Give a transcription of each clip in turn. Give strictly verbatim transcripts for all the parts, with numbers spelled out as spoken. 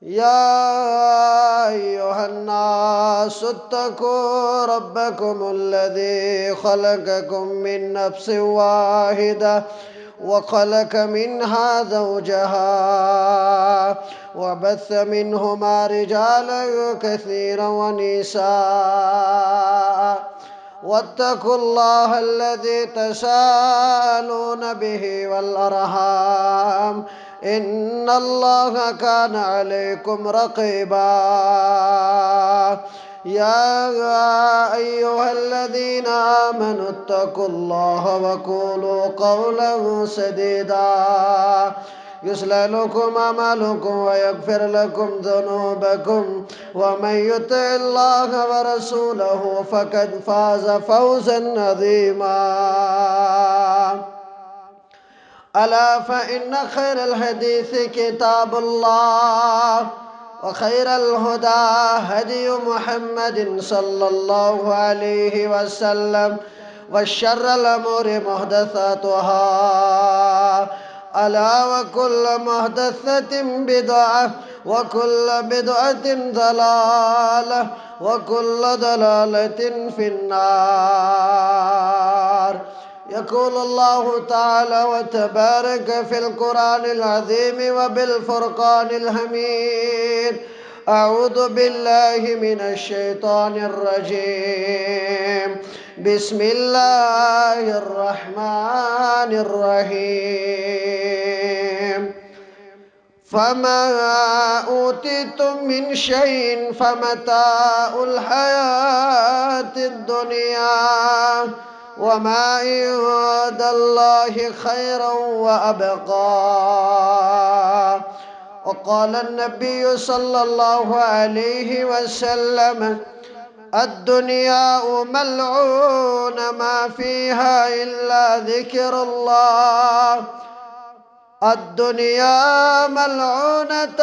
يا أيها الناس اتقوا ربكم الذي خلقكم من نفس واحدة وخلق منها زوجها وبث منهما رجالا كثيرا ونساء واتقوا الله الذي تساءلون به والأرحام إن الله كان عليكم رقيبا. يا أيها الذين آمنوا اتقوا الله وقولوا قولا سديدا يصلح لكم أعمالكم ويغفر لكم ذنوبكم ومن يطع الله ورسوله فقد فاز فوزا عظيما. ألا فإن خير الحديث كتاب الله وخير الهدى هدي محمد صلى الله عليه وسلم وشر الأمور محدثاتها ألا وكل محدثة بدعة وكل بدعة ضلالة وكل ضلالة في النار. يقول الله تعالى وتبارك في القرآن العظيم وبالفرقان الحميد: أعوذ بالله من الشيطان الرجيم. بسم الله الرحمن الرحيم. فما أوتيتم من شيء فمتاع الحياة الدنيا وما عند الله خير وأبقى. وقال النبي صلى الله عليه وسلم: الدنيا ملعون ما فيها إلا ذكر الله. الدنيا ملعونة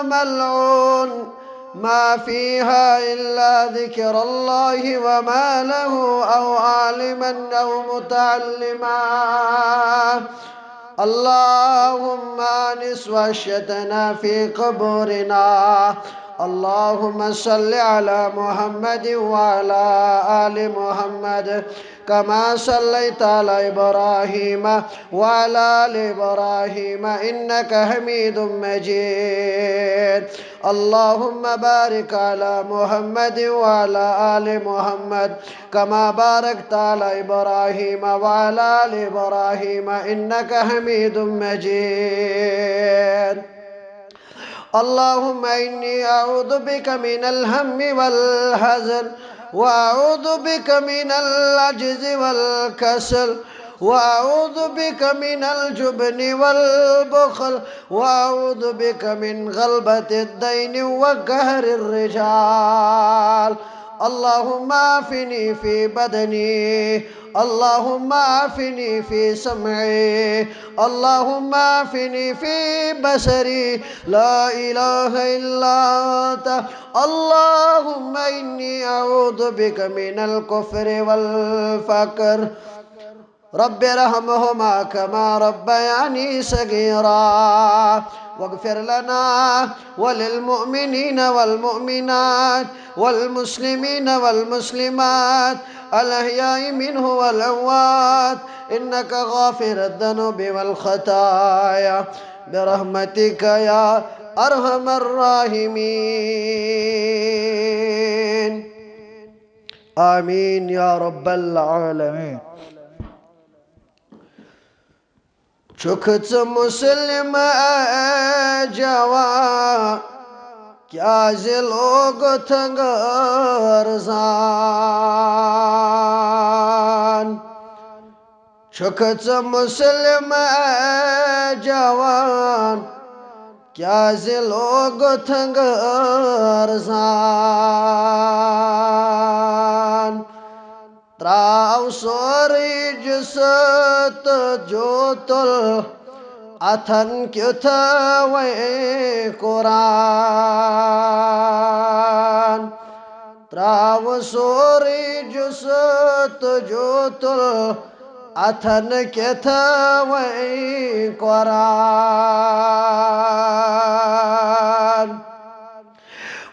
ملعون ما فيها إلا ذكر الله وماله أو عالما أو متعلما. اللهم آنس وحشتنا في قبورنا. اللهم صل على محمد وعلى آل محمد كما صليت على إبراهيم وعلى آل إبراهيم إنك حميد مجيد. اللهم بارك على محمد وعلى آل محمد كما باركت على إبراهيم وعلى آل إبراهيم إنك حميد مجيد. اللهم إني أعوذ بك من الهم والحزن، وأعوذ بك من العجز والكسل، وأعوذ بك من الجبن والبخل، وأعوذ بك من غلبة الدين وقهر الرجال. اللهم عافني في بدني، اللهم عافني في سمعي، اللهم عافني في بصري. لا إله إلا أنت. اللهم إني أعوذ بك من الكفر والفقر. رب ارحمهما كما ربياني صغيرا. واغفر لنا وللمؤمنين والمؤمنات والمسلمين والمسلمات الأحياء منه والأموات إنك غافر الذنوب والخطايا برحمتك يا أرحم الراحمين. آمين يا رب العالمين. چھُکھ ژٕ مسلم اے جوان، کیازِ لوگُتھ غٲر زان؟ چھُکھ ژٕ مسلم اے جوان، کیازِ لوگُتھ غٲر زان؟ تراو سورُے جُزو تہٕ جُزو تُل، اتھن کیُتھ وۄنۍ قرآن۔ تراو سورُے جُزو تہٕ جُزو تُل، اتھن کیُتھ وۄنۍ قرآن۔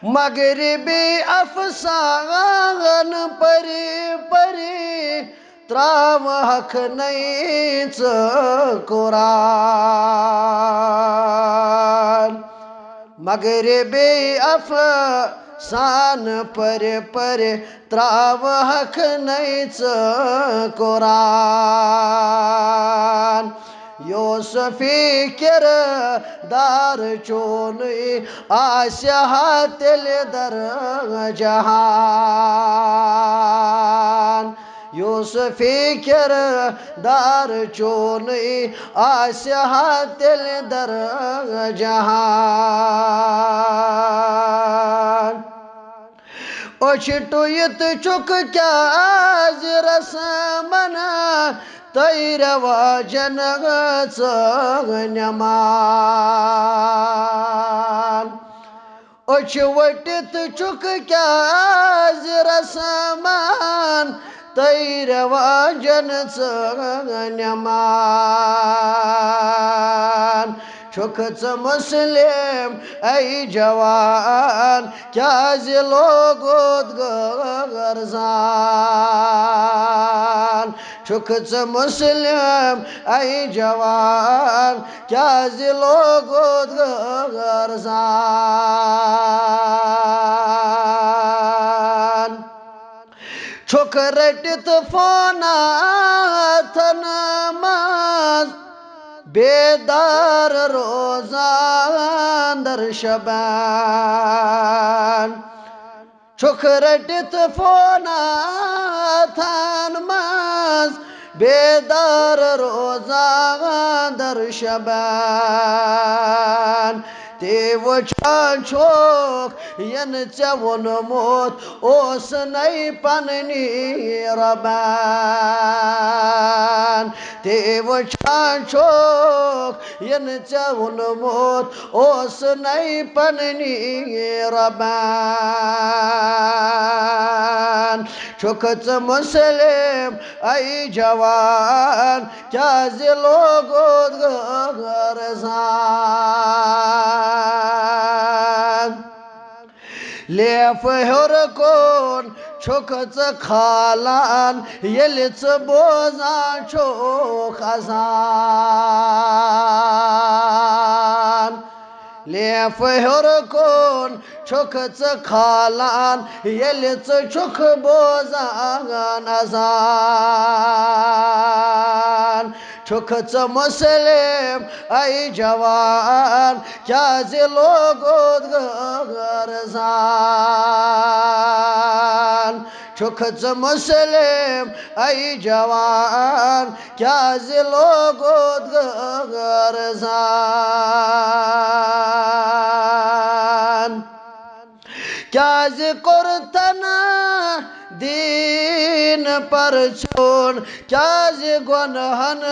مغربی افسان پری پری، تراوہکھ نَے ژٕ قرآن۔ مغربی افسان پری پری، تراوہکھ نَے ژٕ قرآن۔ یوسفی کردار چونُے، آسہِ ہا تیٚلہِ در جہان۔ یوسفی کردار چونُے، آسہِ ہا تیٚلہِ در جہان۔ أچھ ٹُوِتھ چھُکھ کیٛازِ رسمن، تۄہہِ رٮ۪واجن ژٲنۍ نِمان؟ أچھ ؤٹِتھ چھُکھ کیٛازِ رسمن، تۄہہِ رٮ۪واجن ژٲنۍ نِمان؟ چھُکھ ژٕ مسلم اے جوان، کیٛازِ لوگُتھ غٲر زان؟ چھُکھ ژٕ مسلم اے جوان، کیٛازِ لوگُتھ غٲر زان؟ چھُکھ رٔٹِتھ فون اتھن منٛز، بیدار روزان در شبان۔ چھُکھ رٔٹِتھ فون اتھن منٛز، بیدار روزان در شبان۔ تی وٕچھان چھُکھ، یَنہٕ ژےٚ ووٚنمُت اوس نَے پننی ربان۔ تی وٕچھان چھُکھ، یَنہٕ ژےٚ ووٚنمُت اوس نَے پننی ربان۔ چھُکھ ژٕ مسلم اے جوان، کیٛازِ لوگُتھ غٲر زان؟ لیفہٕ ہیوٚر کُن چھُکھ ژٕ کھالان، ییٚلہِ ژٕ بوزان چھُکھ اذان۔ لیفہٕ ہیوٚر کُن چھُکھ ژٕ کھالان، ییٚلہِ ژٕ چھُکھ بوزان اذان۔ چھُکھ ژٕ مسلم اے جوان، کیٛازِ لوگُتھ غٲر زان؟ چھُکھ ژٕ مسلم اے جوان، کیٛازِ لوگُتھ غٲر زان؟ کیٛازِ کوٚرتھن دیٖن پرچھوٗن؟ کیٛازِ گۄنہن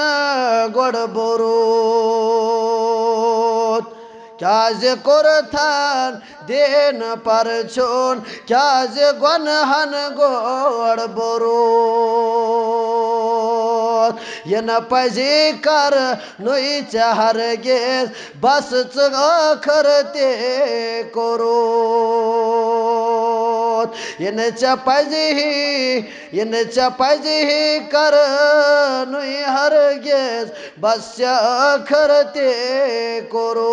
گۄڈٕ بوٚرُتھ؟ کیٛازِ کوٚرتھن دیٖن پرچھوٗن؟ کیٛازِ گۄنہن گۄڈٕ بوٚرُتھ؟ یہِ نہٕ پزی کر نُے ژےٚ ہرگز، بس ژٕ ٲخر تہِ کوٚرُتھ۔ یہِ نہٕ ژےٚ پزی، یہِ نہٕ ژےٚ پزی کرنُے ہرگز، بس ژےٚ ٲخر تہِ کوٚرُتھ۔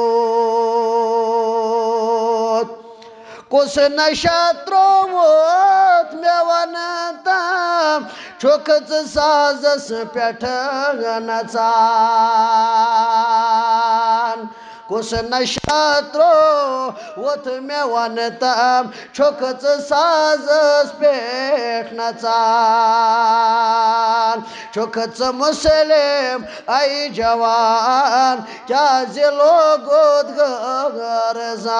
کُس نشہ ترووُتھ مےٚ ونہٕ تام، چھُکھ ژٕ سازس پٮ۪ٹھ نژان؟ کُس نشہ ترووُتھ مےٚ ونہٕ تام، چھُکھ ژٕ سازس پٮ۪ٹھ نژان؟ چھُکھ ژٕ مسلم اے جوان، کیٛازِ لوگُتھ غٲر زان؟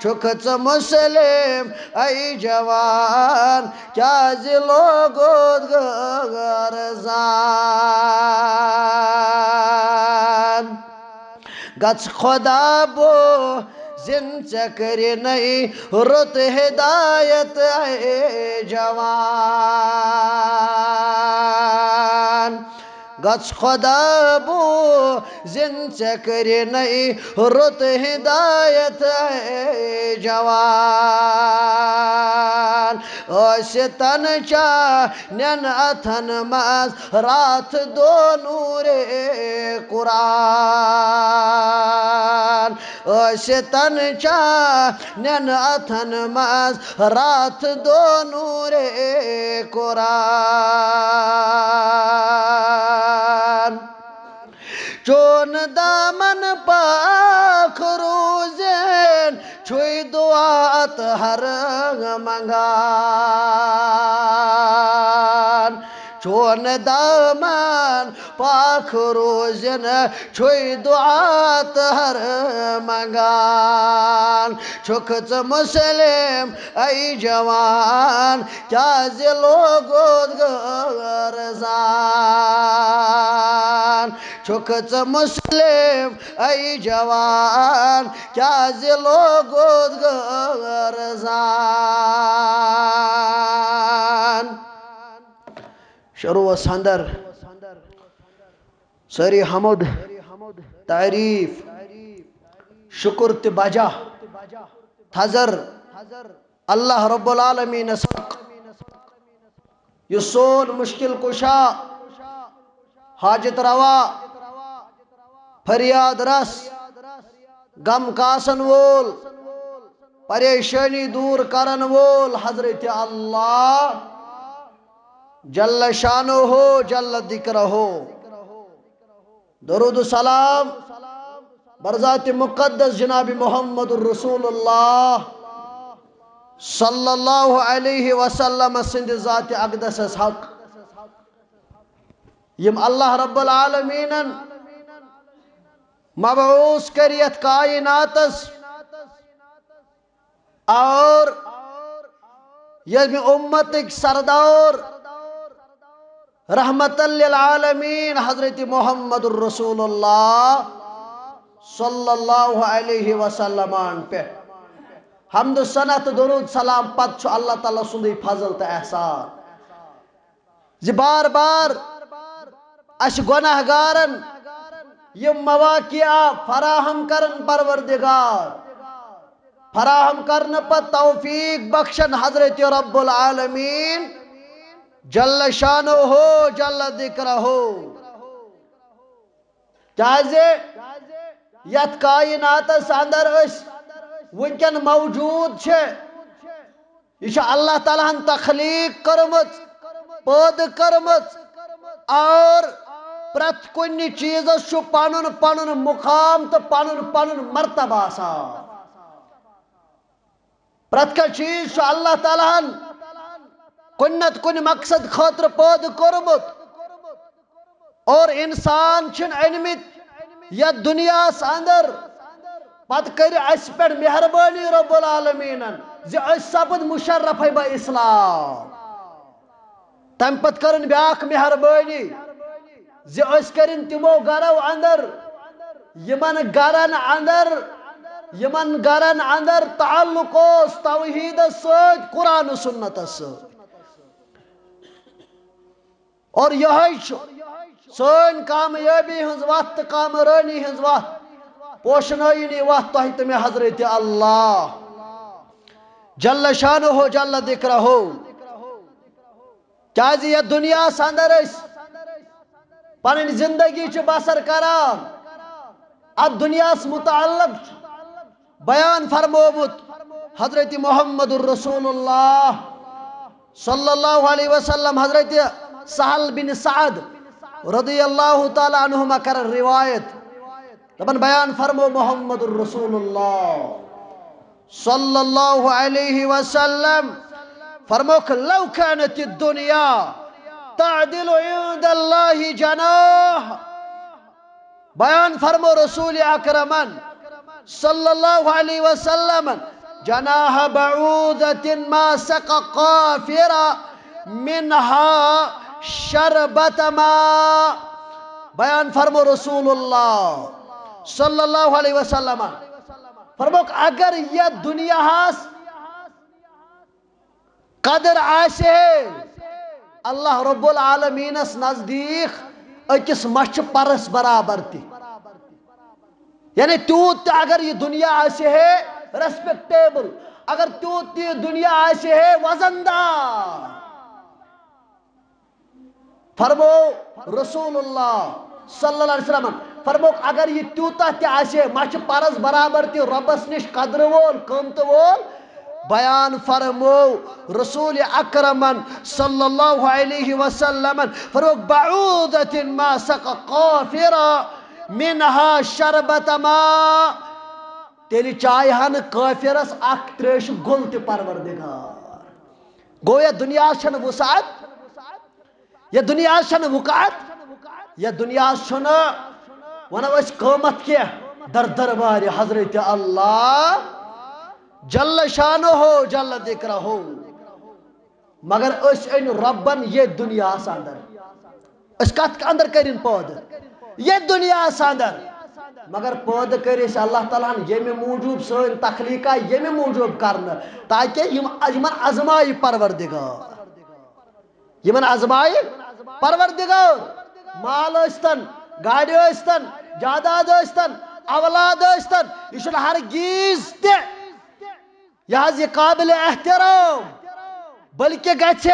چھُکھ ژٕ مسلم اے جوان، کیٛازِ لوگُتھ غٲر زان؟ گژھ خدا بوزِن ژےٚ کٔرِنَے رُت ہدایت اے جوان۔ گژھ خۄدا بوٗزِن ژےٚ کٔرِنَے رُت ہدایت اے جوان۔ ٲسِتَن چانٮ۪ن اَتھَن منٛز راتھ دۄہ نوٗرِ قرآن۔ ٲسِتَن چانٮ۪ن اَتھَن منٛز راتھ دۄہ نوٗرِ قرآن۔ چون دامن پاک روزن، چھُے دعا تہٕ ہر منگان۔ چون دامن پاک روزن، چھُے دعا تہٕ ہر منگان۔ چھُکھ ژٕ مسلم اے جوان، کیازِ لوگُتھ غٲر زان؟ چھُکھ ژٕ مسلم اے جوان، کیازِ لوگُتھ غٲر زان؟ شروعس اندر سٲری حمد، تعریف، شکر تہٕ بجا تھزر اللہ رب العالمینس حق، یُس سون مشکل کشا، حاجت روا، فریاد رس، غم کاسن وول، پریشانی دور کرن وول حضرت اللہ جل شانہ ہو، جل ذکرہ ہو۔ درود و سلام بر ذات مقدس جناب محمد الرسول اللہ صلی اللہ علیہ وسلم سند ذات اقدس حق، یم اللہ رب العالمینن مبعوث کر یتھ کائناتس اور ییٚمہِ امتٕکۍ سردار رحمت للعالمین حضرت محمد الرسول اللہ صلی اللہ علیہ وسلم پہ حمد و ثنا تہٕ درود سلام پتہٕ چھُ اللہ تعالیٰ سُنٛدُے فضل تہٕ احسان زِ بار بار اسہِ گۄناہ گارن یِم مواقع فراہم کرن پروردگار، فراہم کرنہٕ پتہٕ توفیق بخشن حضرت رب العالمین جل شانہ ہو، جل ذکرہ ہو۔ کیازِ یتھ کائناتس اندر أسۍ وٕنکٮ۪ن موجود چھِ، یہِ چھِ اللہ تعالیٰ ہن تخلیق کٔرمٕژ، پٲدٕ کٔرمٕژ، اور پرٛٮ۪تھ کُنہِ چیٖزس چھُ پنُن پنُن مقام تہٕ پنُن پنُن مرتبہ آسان۔ پرٛٮ۪تھ کانٛہہ چیٖز چھُ اللہ تعالیٰ ہن کُنہِ نتہٕ کُنہِ مقصد خٲطرٕ پٲدٕ کوٚرمُت۔ اور انسان چھِن أنمٕتۍ یتھ دُنیاہس اندر، پتہٕ کٔرِ اسہِ پٮ۪ٹھ مہربٲنی رب العالمینن زِ أسۍ سپٕدۍ مشرف بہ اسلام۔ تمہِ پتہٕ کٔرٕن بیاکھ مہربٲنی زِ أسۍ کٔرِن تِمو گرو اندر، یِمن گرن اندر، یِمن گرن اندر تعلق اوس توحیدس سۭتۍ، قرآن و سنتس سۭتۍ۔ اور یہے چھُ سٲنۍ کامیٲبی ہٕنٛز وتھ تہٕ کامرٲنی ہٕنٛز وتھ، پوشنٲیِن یہِ وتھ تۄہہِ تہٕ مےٚ حضرت اللہ جل شانہ ہو، جل ذکرہ ہو۔ کیازِ یتھ دُنیاہس اندر أسۍ پنٕنۍ زندگی چھِ بسر کران، اتھ دُنیاہس متعلق چھُ بیان فرمومُت حضرت محمد الرسول اللہ صلی اللہ علیہ وسلم، حضرت سہل بن سعد رضی اللہ تعالیٰ عنہما کرن روایت، دپان بیان فرمو محمد الرسول اللہ صلی اللہ علیہ وسلم، فرموک، لو كانت الدنيا تعدل عند الله جناح، بیان فرمو رسول اکرمن صلی اللہ علیہ وسلم، جناح بعوضة ما سقى كافرا منها شربة ماء۔ بیان فرمو رسول اللہ صلی اللہ علیہ وسلم، فرموک، اگر یتھ دُنیاہس قدر آسہِ ہے اللہ رب العالمینس نزدیک، أکِس مَچھِ پَرَس برابر تہِ۔ یعنی تیوٗت تہِ اگر یہِ دُنیا آسہِ ہے ریسپیکٹیبل، اگر تیوٗت تہِ یہِ دُنیا آسہِ ہے وزن دار۔ فرمو رسول اللہ صلی اللہ علیہ وسلم، فرموک اگر یہِ تیوٗتاہ تہِ آسہِ ہے، مَچھِ پَرَس برابر تہِ رۄبَس نِش قدرٕ وول، قۭمتہٕ وول، بیان فرمو رسول اکرمن صلی اللہ علیہ وسلمن، فرموک بعوضة ما سقى كافرا منها شربة ماء۔ تیٚلہِ چایہِ ہا نہٕ کٲفرس اکھ تریشہِ گوٚل تہِ پروردگار۔ گوٚو یتھ دُنیاہس چھنہٕ وسعت، یتھ دُنیاہس چھنہٕ وقعت، یتھ دُنیاہس چھُنہٕ، ونو أسۍ، قۭمتھ کینٛہہ در دربارِ حضرت اللہ جل شانہ جل ذکرہ۔ مگر أسۍ أنۍ رۄبن ییٚتھۍ دُنیاہس اندر۔ أسۍ کتھ اندر کٔرِن پٲدٕ؟ ییٚتھۍ دُنیاہس اندر۔ مگر پٲدٕ کٔرۍ أسۍ اللہ تعالیٰ ہن ییٚمہِ موٗجوٗب، سٲنۍ تخلیٖق آیہِ ییٚمہِ موٗجوٗب کرنہٕ، تاکہ یِم، یِمن ازمایہِ پروردگار۔ یِمن ازمایہِ پروردگار۔ مال ٲسۍتن، گاڑِ ٲسۍتن، جاداد ٲسۍتن، اولاد ٲسۍتن، یہِ چھُنہٕ ہرگیز تہِ یہِ حظ یہِ قابل احترام، بلکہ گژھِ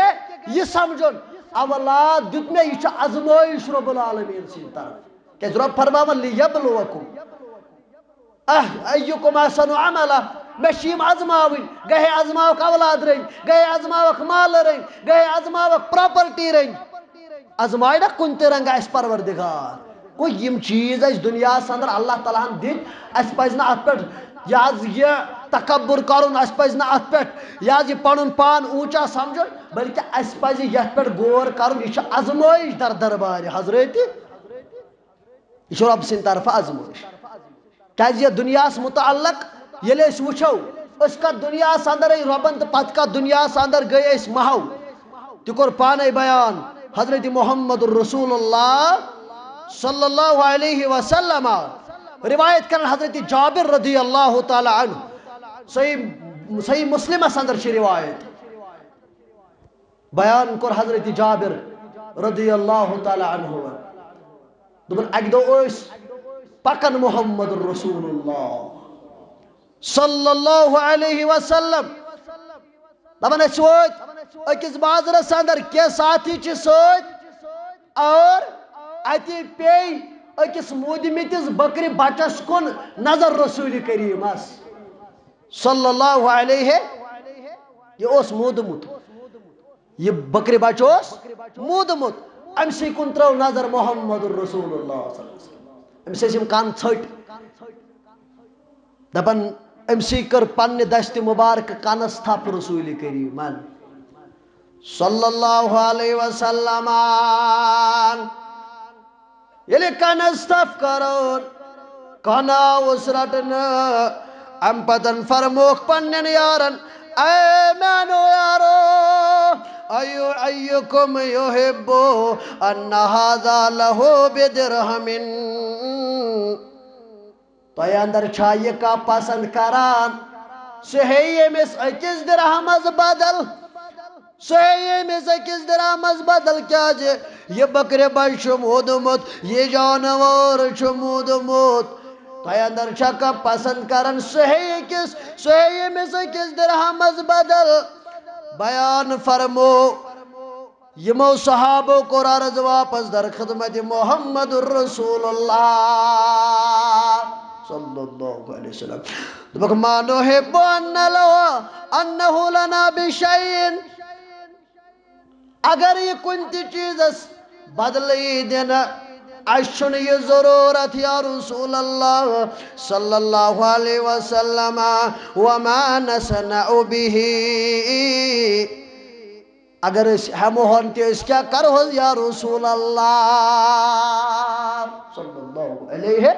یہِ سمجھُن، اولاد دیُت مےٚ، یہِ چھُ ازمٲیش رب العالمین سٕنٛدِ طرفہٕ۔ کیازِ رب فرماوان، "لیبلوکم، اہ، ایکم احسن عملا"، مےٚ چھِ یِم ازماوٕنۍ، گٔے ازماوکھ اولاد رٔنۍ، گٔے ازماوکھ مال رٔنۍ، گٔے ازماوکھ پراپرٹی رٔنۍ۔ ازمایہِ نا کُنہِ تہِ رنگہٕ اسہِ پروردگار۔ گوٚو یِم چیٖز اسہِ دُنیاہس اندر اللہ تعالیٰ ہن دِتۍ، اسہِ پزِ نہٕ اتھ پٮ۪ٹھ یہِ حظ یہِ تکبر کرُن، اسہِ پزِ نہٕ اتھ پٮ۪ٹھ یہِ حظ یہِ پنُن پان اوٗنچا سمجھُن، بلکہ اسہِ پزِ یتھ پٮ۪ٹھ غور کرُن، یہِ چھِ ازمٲیش در دربارِ حضرت، یہِ چھُ رۄب سٕنٛدِ طرفہٕ ازمٲیش۔ کیازِ یتھ دُنیاہس متعلق ییٚلہِ أسۍ وٕچھو، أسۍ کتھ دُنیاہس اندر أنۍ رۄبن تہٕ پتہٕ کتھ دُنیاہس اندر گٔے أسۍ محو، تہِ کوٚر پانے بیان حضرت محمد رسول اللہ صلی اللہ علیہ وسلم۔ روایت کرن حضرت جابر رضی اللہ تعالیٰ عنہ، صحیح، صحیح مسلمس اندر چھِ روایت۔ بیان کوٚر حضرت جابر رضی اللہ تعالیٰ عنہ۔ دوٚپُن، اَکہِ دۄہ ٲسۍ پکان محمد رسول اللہ صلی اللہ علیہ وسلم۔ دَپان ٲسۍ وٲتۍ أکِس بازرس اندر، کینٛہہ ساتھی چھِ سۭتۍ، اور اَتہِ پیٚیہِ أکِس موٗدمٕتِس بکرِ بچس کُن نظر رسول کریمس۔ صلی اللہ علیہ، یہِ اوس موٗدمُت۔ یہِ بکرِ بچہٕ اوس موٗدمُت۔ أمۍ سٕے کُن ترٲو نظر محمد رسول اللہ صلی اللہ علیہ وسلم۔ أمِس ٲسۍ یِم کَن ژھٔٹۍ۔ دَپان، أمۍ سٕے کٔر پننہِ دستِ مُبارکہٕ کَنَس تھپھ رسول کریٖمن صلی اللہ علیہ وسلم۔ ییٚلہِ کَنَس تھپھ کٔرٕن، کَن آوُس رَٹنہٕ۔ اَمہِ پَتَن فرمووُکھ پنٛنٮ۪ن یارَن، "اے میٛانیو یارو، أي، أيكم يحب أن هذا له بدرهم؟" تۄہہِ اندر چھا یہِ کانٛہہ پسند کران؟ سُہ ہیٚیہِ ییٚمِس أکِس درہمس بدل۔ سُہ ہیٚیہِ ییٚمِس أکِس درہمس بدل، کیازِ یہِ بکرِ بچہٕ چھُ موٗدمُت، یہِ جانور چھُ موٗدمُت۔ تۄہہِ اندر چھا کانٛہہ پسند کران؟ سُہ ہیٚیہِ أکِس، سُہ ہیٚیہِ ییٚمِس أکِس درہمس بدل۔ بیان فرمو، یِمو صحابو کوٚر عرض واپس در خدمت محمد رسول اللہ صلی اللہ علیہ وسلم۔ دوٚپُکھ، "ما نحب أن لو أنه لنا بشيء"۔ اگر یہِ کُنہِ تہِ چیٖزس بدلہٕ یی دِنہٕ، اَسہِ چھُنہٕ یہِ ضروٗرت یا رسول اللہ صلی اللہ علیہ وسلم، وما نصنع به۔ اگر أسۍ ہٮ۪مہون تہِ، أسۍ کیٛاہ کرہوس یا رسول اللہ صلی اللہ علیہ؟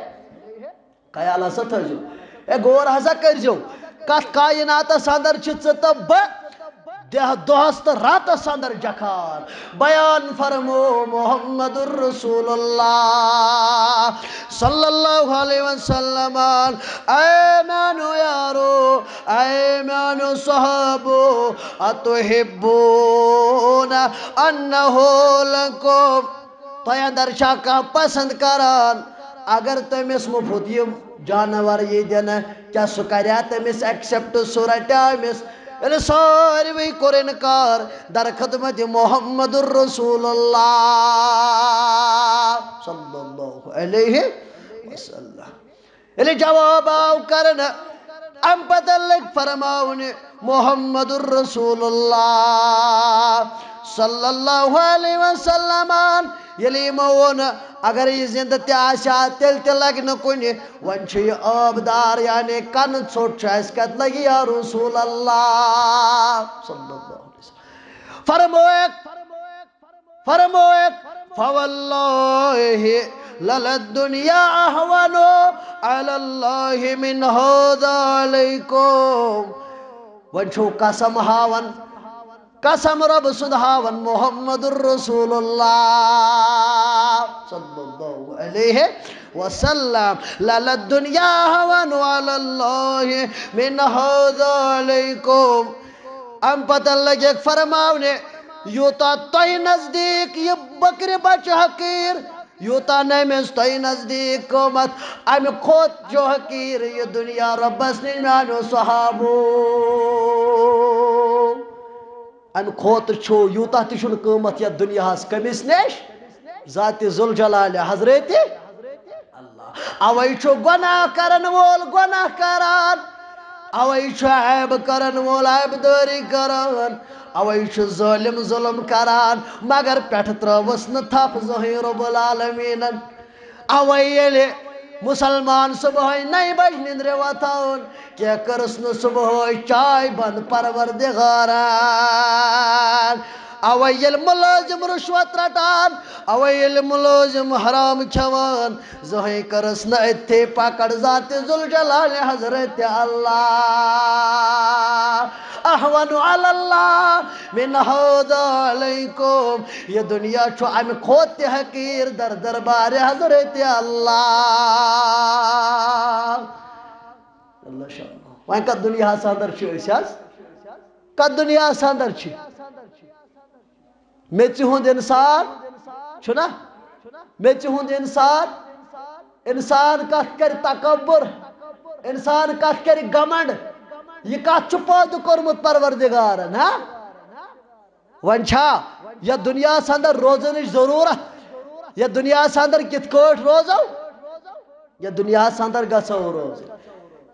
خیال ہسا تھٲیزیو۔ اے، غور ہسا کٔرزیو۔ کتھ کائناتس اندر چھِ ژٕ تہٕ بہٕ دہ-، دۄہس تہٕ راتس اندر جکھان۔ بیان فرمو محمد رسول اللہ صلی اللہ علیہ وسلم۔ اے میانو یارو، اے میانو صحابو، اتحبون انہ لکم؟ تۄہہِ اندر چھا کانٛہہ پسند کران، اگر تٔمِس مُفت یہِ جانور یی دِنہٕ، کیٛاہ سُہ کریا تٔمِس accept؟ سُہ رٹیا أمِس؟ ییٚلہِ ساروٕے کوٚر انکار، در خدمت محمد رسول اللہ صلی اللہ علیہ وسلم۔ ییٚلہِ جواب آو کرنہٕ، اَمہِ پتہٕ لٔگۍ فرماونہِ محمد رسول اللہ صلی اللہ علیہ وسلمن۔ ییٚلہِ یِمو ووٚن، اگر یہِ زِندٕ تہِ آسہِ ہا، تیٚلہِ تہِ لگہِ نہٕ کُنہِ۔ وۄنۍ چھُ یہِ عٲبدار، یعنی کنہٕ ژھوٚٹ چھُ اَسہِ، کتہِ لگہِ یا رسول اللہ صلی اللہ علیہ وسلم؟ فرمووُکھ، فرمووُکھ، فواللہ للدنیا اہون علی اللہ من ہذا علیکم۔ وۄنۍ چھُو قسم ہاوان، قسم رب سُنٛد ہاوان محمد رسول اللہ صلی اللہ علیہ وسلم، للدنیا اہون علی اللہ من ہذا علیکم۔ اَمہِ پتہٕ لگیکھ فرماونہِ، یوٗتاہ تۄہہِ نزدیٖک یہِ بکرِ بچہٕ حقیٖر، یوٗتاہ نہٕ أمِس تۄہہِ نزدیٖک قۭمتھ، اَمہِ کھۄتہٕ چھُ حقیٖر یہِ دُنیا رۄبس نِش میٛانیو صحابو۔ اَمہِ کھۄتہٕ چھُ، یوٗتاہ تہِ چھُنہٕ قۭمتھ یَتھ دُنیاہَس کٔمِس نِش؟ ذاتِ ذوالجلالِ حضرتِ اللہ۔ اَوَے چھُ گۄناہ کرن وول گۄناہ کران، اَوَے چھُ عیب کرن وول عیب دٲری کران، اَوَے چھُ ظٲلِم ظُلم کران، مگر پٮ۪ٹھٕ ترٲوٕس نہٕ تھپھ زٕہٕنۍ رب العالمیٖنن۔ اَوَے ییٚلہِ مُسلمان صُبحٲے نَیہِ بجہِ نِندرِ وۄتھان، کینٛہہ کٔرٕس نہٕ صُبحٲے چاے بنٛد پروردِگارن۔ اَوَے ییٚلہِ مُلٲزِم رُشوت رَٹان، اَوَے ییٚلہِ مُلٲزِم حرام کھٮ۪وان، زٕہٕنۍ کٔرٕس نہٕ أتھی پکڑ ذاتِ ذوالجلالِ حضرتِ اللہ۔ اہون علی اللہ من ہذا علیکم۔ یہِ دُنیا چھُ اَمہِ کھۄتہٕ تہِ حقیٖر در دربارِ حضرتِ اللہ۔ اللہ شاہ۔ وۄنۍ کتھ دُنیاہس اندر چھِ أسۍ حظ؟ کتھ دُنیاہس اندر چھِ؟ میٚژِ ہُنٛد اِنسان چھُنہ؟ میٚژِ ہُنٛد اِنسان، اِنسان کَتھ کَرِ تکبر، اِنسان کَتھ کَرِ گمنڈ، یہِ کَتھ چھُ پٲدٕ کوٚرمُت پروردگارن، ہا؟ وۄنۍ چھا یَتھ دُنیاہَس اندر روزنٕچ ضروٗرت؟ یَتھ دُنیاہَس اندر کِتھ کٲٹھۍ روزو؟ یَتھ دُنیاہَس اندر گژھو روزٕنۍ۔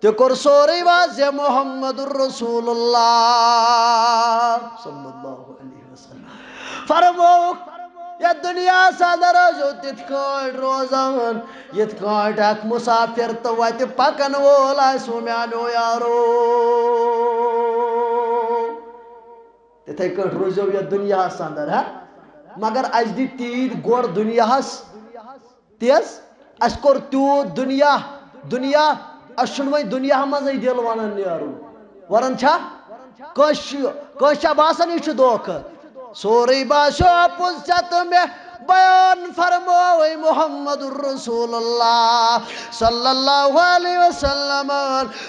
تہِ کوٚر سورُے واضح محمد رسول اللہ صلی اللہ علیہ وسلم۔ فرمووُکھ، یَتھ دُنیاہَس اندر ٲسۍزیو تِتھ کٲٹھۍ روزان، یِتھ کٲٹھۍ اکھ مُسافِر تہٕ وَتہِ پَکَن وول آسہِ، ہُہ میٛانیو یارو۔ تِتھَے کٲٹھۍ روٗزیو یَتھ دُنیاہَس اندر، ہا؟ مگر اَسہِ دِتۍ تیٖتۍ گۄڈٕ دُنیاہَس تیز، اَسہِ کوٚر تیوٗت دُنیا، دُنیا، اَسہِ چھُنہٕ وۄنۍ دُنیاہہٕ منٛزٕے دِل وَنان نیرُن۔ وَنان چھا؟ کٲنٛسہِ چھُ، کٲنٛسہِ چھا باسان یہِ چھُ دھوکہٕ؟ سورُے باسیو اَپُز ژےٚ تہٕ مےٚ۔ بیان فرمووے محمد رسول اللہ صلی اللہ علیہ وسلم،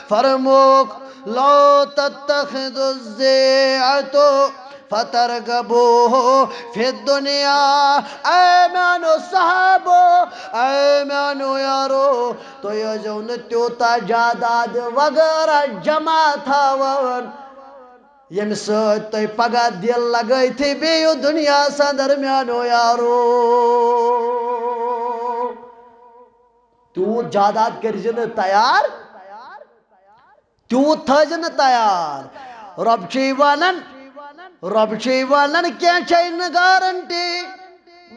فرمووُکھ، لا تتخذوا الضیعة فترغبوا فی الدنیا۔ اے میانیو صحابو، اے میانیو یارو، تُہۍ ٲسۍزیو نہٕ تیوٗتاہ جاداد وغٲرہ جمع تھاوان، ییٚمہِ سۭتۍ تُہۍ پگاہ دِل لگٲوتھٕے بیٚیہِ دُنیاہس اندر، میانیو یارو۔ تیوٗت جاداد کٔرۍ زِ نہٕ تیار، تیوٗت تھٲیزِ نہٕ تیار۔ رۄب چھُے وَنان، رۄب چھُے وَنان، کینٛہہ چھے نہٕ گارنٹی۔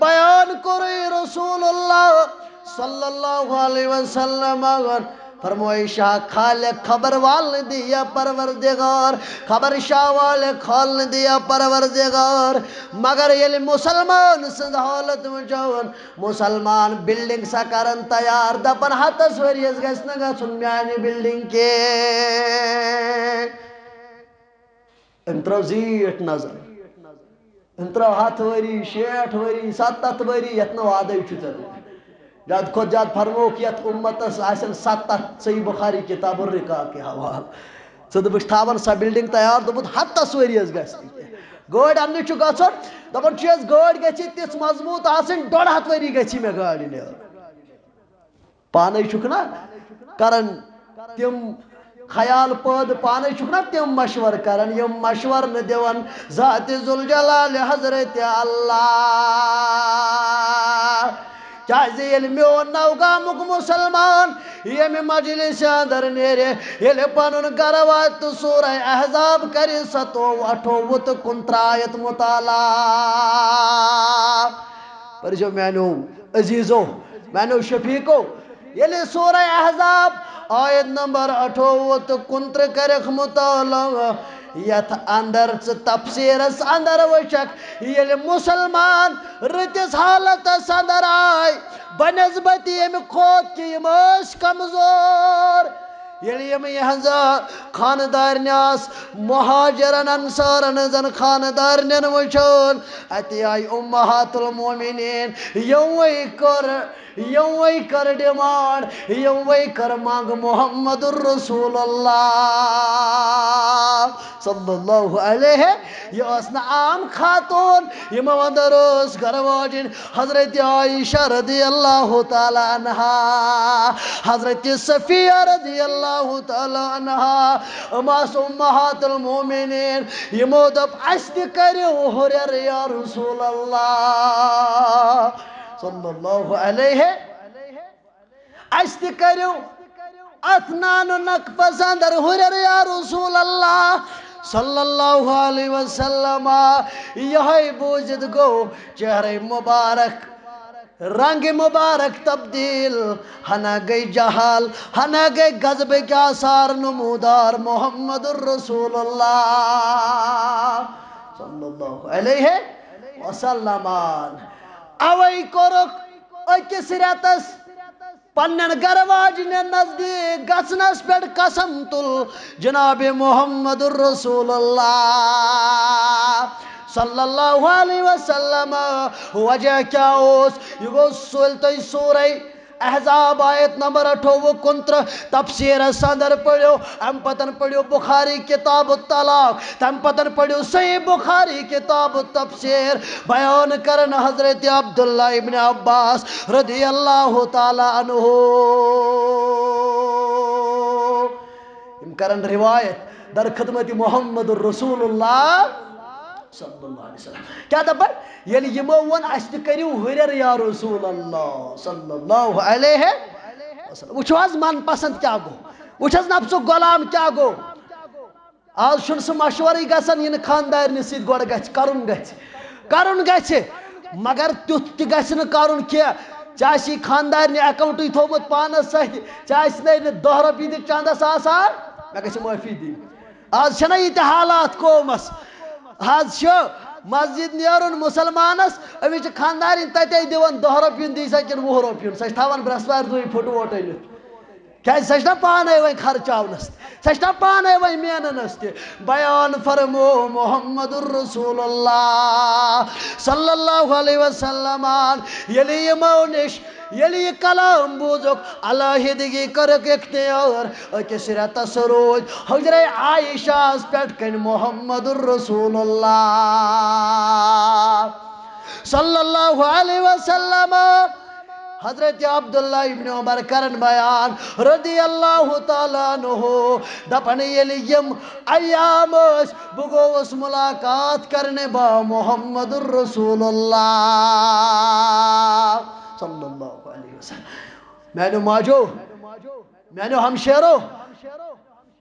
بیان کوٚرُے رسول اللہ صلی اللہ علیہ وسلم۔ فرمووُکھ، شاہ خالق خبر والنہٕ دِیا پروردگار، خبر شاہ والے کھولنہٕ دِیا پروردگار۔ مگر ییٚلہِ مُسلمان سٕنٛز حالت وٕچھون، مُسلمان بلڈنگ سا کرن تیار، دپان ہتس ؤرۍیس گژھِ نہٕ گژھُن میانہِ بلڈنگ کینٛہہ۔ أمۍ ترٲو زیٖٹھ نظر۔ أمۍ ترٲو ہتھ ؤری، شیٹھ ؤری، ستتھ ؤری، یتھ نہٕ وعدے چھُ ژےٚ۔ زیادٕ کھۄتہٕ زیادٕ فرمووُکھ، یتھ اُمتس آسن ستتھ، صحیح بخاری کتاب الرقاق کہِ حوالہٕ۔ ژٕ دوٚپُکھ تھاوان سۄ بلڈنگ تیار، دوٚپُت ہتس ؤرۍیس گژھِ نہٕ کینٛہہ۔ گٲڑۍ اننہِ چھُ گژھُن، دپان چھُ یس گٲڑۍ گژھِ تِژھ مضبوط آسٕنۍ، ڈۄڈ ہتھ ؤری گژھِ مےٚ گاڑِ نیرُن۔ پانے چھُکھ نا کران تِم خیال پٲدٕ، پانے چھُکھ نا تِم مشور کران، یِم مشور نہٕ دِوان ذات ذوالجلال حضرت اللہ۔ کیازِ ییٚلہِ میون نوگامُک مُسلمان ییٚمہِ مجلسہِ اندر نیرِ، ییٚلہِ پنُن گرٕ واتہِ تہٕ سورہ احزاب کرِ ستووُہ، اٹھووُہ تہٕ کُنترٛہہ آیت مطالعہ۔ پٔرزیو میانیو عزیزو، میانیو شفیقو، ییٚلہِ سورہ احزاب آیت نمبر اٹھووُہ تہٕ کُنترٛہہ کرکھ مطالعہ، یتھ اندر ژٕ تفسیرس اندر وٕچھکھ، ییٚلہِ مسلمان رٕتِس حالتس اندر آے، بنسبت ییٚمہِ کھوت کہِ یِم ٲسۍ کمزور، ییٚلہِ یِم یِہنٛزٕ خاندارنہِ آسہٕ مہاجرن انصارن ہٕنٛزن خاندارنٮ۪ن وٕچھُن، اَتہِ آیہِ امہات المومنین، یِموٕے کٔر، یِموٕے کٔر ڈیمانڈ، یِموٕے کٔر منٛگ محمد رسول اللہ صلی اللہ علیہ۔ یہِ ٲس نہٕ عام خاتون، یِمو اندر ٲس گرٕ واجِنۍ حضرت عائشہ رضی اللہ تعالیٰ عنہا، حضرت صفیہ رضی اللہ تعالیٰ عنہا، یِم آسہٕ امہات المومنین۔ یِمو دوٚپ، اسہِ تہِ کٔرِو ہُرٮ۪ر یا رسول اللہ صلی اللہ علیہ۔ اسہِ تہِ کٔرِو اتھ نانہٕ نقفس اندر ہُرٮ۪ر یا رسول اللہ صلی اللہ علیہ وسلم۔ یہے بوٗزِتھ گوٚو چہرے مبارک، رنگ مبارک تبدیل، ہنا گٔے جہل، ہنا گٔے غضبٕکۍ آثار نمودار محمد رسول اللہ صلی اللہ علیہ وسلم۔ اوے کوٚرُکھ أکِس رٮ۪تس پننٮ۪ن گرٕ واجنٮ۪ن نزدیٖک گژھنس پٮ۪ٹھ قسم تُل جناب محمد رسول اللہ صلی اللہ علیہ وسلم۔ وجہ کیٛاہ اوس؟ یہِ گوٚو سُلہِ تۄہہِ سورہ احزاب آیت نمبر اٹھووُہ کُنترٛہہ تفسیرس اندر پٔرِو، امہِ پتن پٔرِو بخاری کتاب الطلاق، تمہِ پتن پٔرِو صحیح بخاری کتاب التفسیر، بیان کرن حضرت عبداللہ ابن عباس رضی اللہ تعالیٰ عنہ۔ یِم کرن روایت در خدمت محمد رسول اللہ صلی اللہ علیہ وسلم۔ کیٛاہ دپن؟ ییٚلہِ یِمو ووٚن، اسہِ تہِ کٔرِو ہُرٮ۪ر یا رسول اللہ صلی اللہ علیہ وسلم۔ وٕچھِو حظ، من پسند کیٛاہ گوٚو، وٕچھ حظ، نفسُک غلام کیٛاہ گوٚو۔ آز چھُنہٕ سُہ مشورٕے گژھان، یہِ نہٕ خاندارنہِ سۭتۍ گۄڈٕ گژھِ، کرُن گژھِ، کرُن گژھِ، مگر تیُتھ تہِ گژھِ نہٕ کرُن کینٛہہ۔ ژےٚ آسی خاندارنہِ اکاونٹٕے تھوٚومُت پانس سۭتۍ، ژےٚ آسہِ نَے نہٕ دَہ رۄپیہِ تہِ چندس آسان، مےٚ گژھِ معٲفی دِنۍ۔ آز چھَنہ یہِ تہِ حالات قومس۔ آز چھُ مسجد نیرُن مُسلمانس، أمِس چھِ خاندارِنۍ تَتے دِوان دَہ رۄپیہِ دی سا کِنہٕ وُہ رۄپیہِ، سۄ چھِ تھاوان برٛٮ۪سوارِ دۄہٕے پھُٹووٹہٕ أنِتھ۔ کیٛازِ سۄ چھِ نا پانے وۄنۍ خرچاونس، سۄ چھِ نا پانے وۄنۍ میننس تہِ۔ بیان فرمو محمد رسول اللہ صلی اللہ علیہ وسلم۔ ییٚلہِ یِمو نِش ییٚلہِ یہِ کلام بوٗزُکھ، علیحدگی کٔرٕکھ اختیار۔ أکِس رٮ۪تس روٗدۍ حجرے عائشہس پٮ۪ٹھ کنہِ محمد رسول اللہ صلی اللہ علیہ وسلم۔ حضرت عبداللہ ابن عمر کرن بیان رضی اللہ تعالیٰ عنہ، دپان، ییٚلہِ یِم ایام ٲسۍ، بہٕ گوٚوُس ملاقات کرنہِ با محمد رسول اللہ صلی اللہ علیہ وسلم۔ میانیو ماجو، میانیو ہمشیرو،